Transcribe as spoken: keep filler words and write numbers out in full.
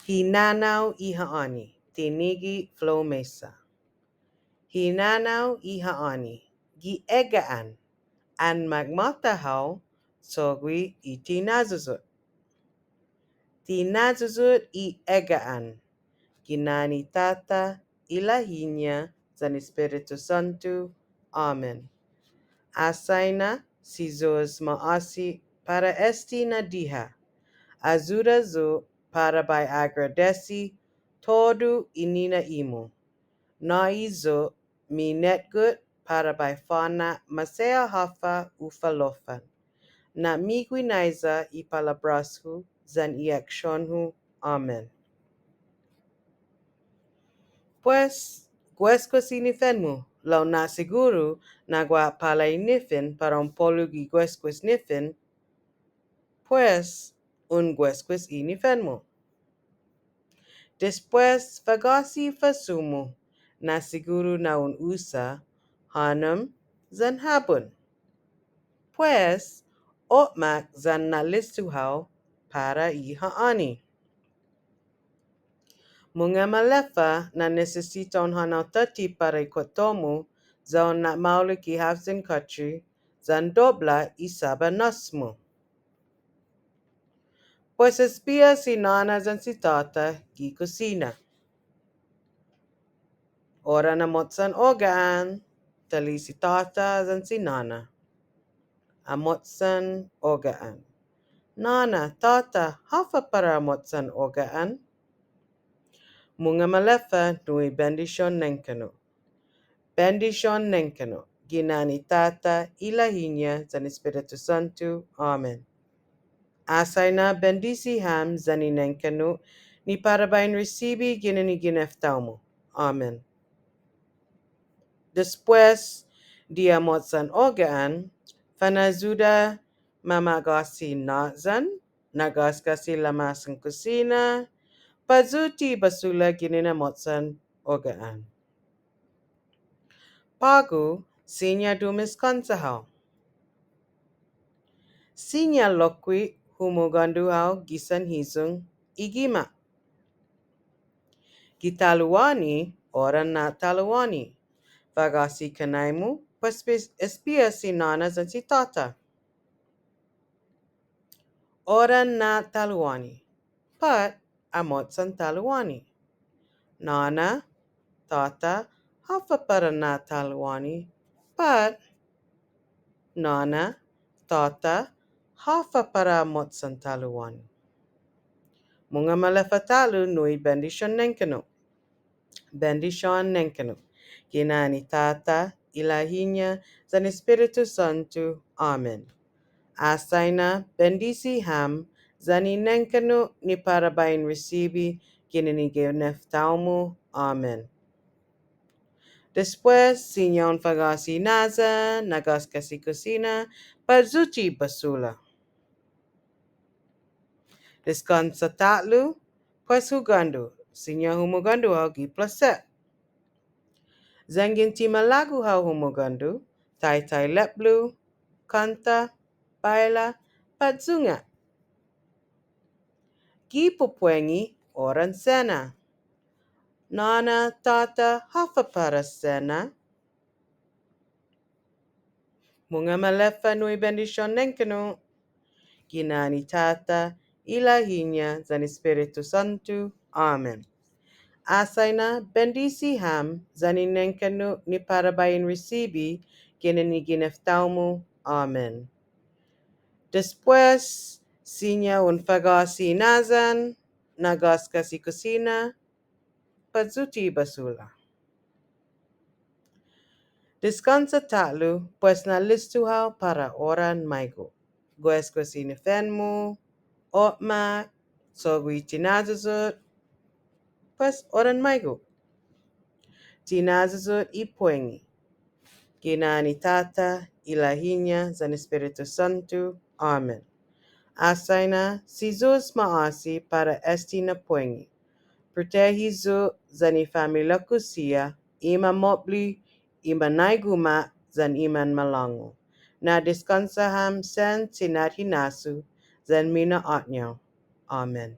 Hinanao i Ha'åni, tinige' Flo Mesa. Hinanao i Ha'åni, gi egga'an, an makmåta hao, cho'gue i tinayuyot. Tinayuyot i egga'an, gi na'an i Tåta, i Lahi-ña, yan i Espiritu Santo. Amen. Asaina, si Yu'os ma'åse' para este na diha. Ayuda yu' para bai agradesi todu i nina'e-mu. Nå'i yu' minetgot para bai fana' maseha håfa u falofan. Na' miguinaiya i palåbras-hu yan i aksion-hu. Amen. Pues, guesgues i nifen-mu, lao na'siguru na guaha påla i nifen para un polu gi guesgues nifen, pues, un guesgues i nifen-mu. Despues, fa'gåsi i fasu-mu, na'siguru na un usa hånom yan habon. Pues, o'mak yan na'listu hao para i ha'åni. Mungnga maleffa na nisisita un hånao tåtte para i kuåtto-mu, ya un na'maolek i hafsin kåtri, yan dopbla i såbanas-mu. Pues espia si nåna yan si tåta gi kusina. Ora na amotsan ogga'an, ta li'e' si tåta yan si nåna. Amotsan ogga'an. Nåna, tåta, håfa para amotsan ogga'an? Mungnga maleffa nu i bendision nengkanno'. Bendision nengkanno', gi na'an i Tåta, i Lahi-ña, yan i Espiritu Santo. Amen. Asaina bendisi ham yan i nengkanno' ni para bai in risibi ginen i gineftao-mu. Amen. Despues di amotsan ogga'an, fanayuda mama'gåsi na'yan, na'gåsgåsi lamasan kusina, pat yute' basula ginen amotsan ogga'an. På'go, siña dumiskånsa hao. Siña lokkue' humugåndo hao gi sanhiyong i gima'. Gi talo'åni, oran na talo'åni. Fa'gåsi kanai-mu, pues espia si nåna yan si tåta. Oran na talo'åni. Pat amotsan talo'åni. Nåna, tåta, håfa para na talo'åni. Pat nåna, tåta, håfa para amotsan talo'åni. Mungnga maleffa ta'lo nu i bendision nengkanno'. Bendision nengkanno'. Gi na'an i Tåta, i Lahi-ña, yan i Espiritu Santo. Amen. Asaina bendisi ham yan i nengkanno' ni para bai in risibi ginen i gineftao-mu. Amen. Despues, siña un fa'gåsi na'yan, na'gåsgåsi kusina, pat yute' basula. Deskånsa ta'lo, pues hugåndo, siña humugåndo hao gi plåse'. Yanggen ti malago' hao humugåndo, taitai lepblo, kånta, baila, pat yunga'. Gi pupuengi oran sena. Nåna, tåta, håfa para sena? Mungnga maleffa nu i bendision nengkanno'. Gi na'an i Tåta, i Lahi-ña, yan i Espiritu Santo. Amen. Asaina bendisi ham yan i nengkanno' ni para bai in risibi ginen i gineftao-mu. Amen. Despues, siña un fa'gåsi na'yan, na'gåsgåsi kusina, pat yute' basula. Deskånsa ta'lo, pues na'listu hao para oran maigo'. Guesgues i nifen-mu, o'mak, cho'gue i tinayuyot, pues oran maigo'. Tinayuyot i puengi. Gi na'an i Tåta, i Lahi-ña, yan i Espiritu Santo. Amen. Asaina, si Yu'os ma'åse' para este na puengi. Protehi yu' yan i familia-ku siha, i manmo'ble, i mannaiguma', yan i manmalångu. Na'deskånsa ham sen si na'hinasso, yan mina'å'ñao. Amen.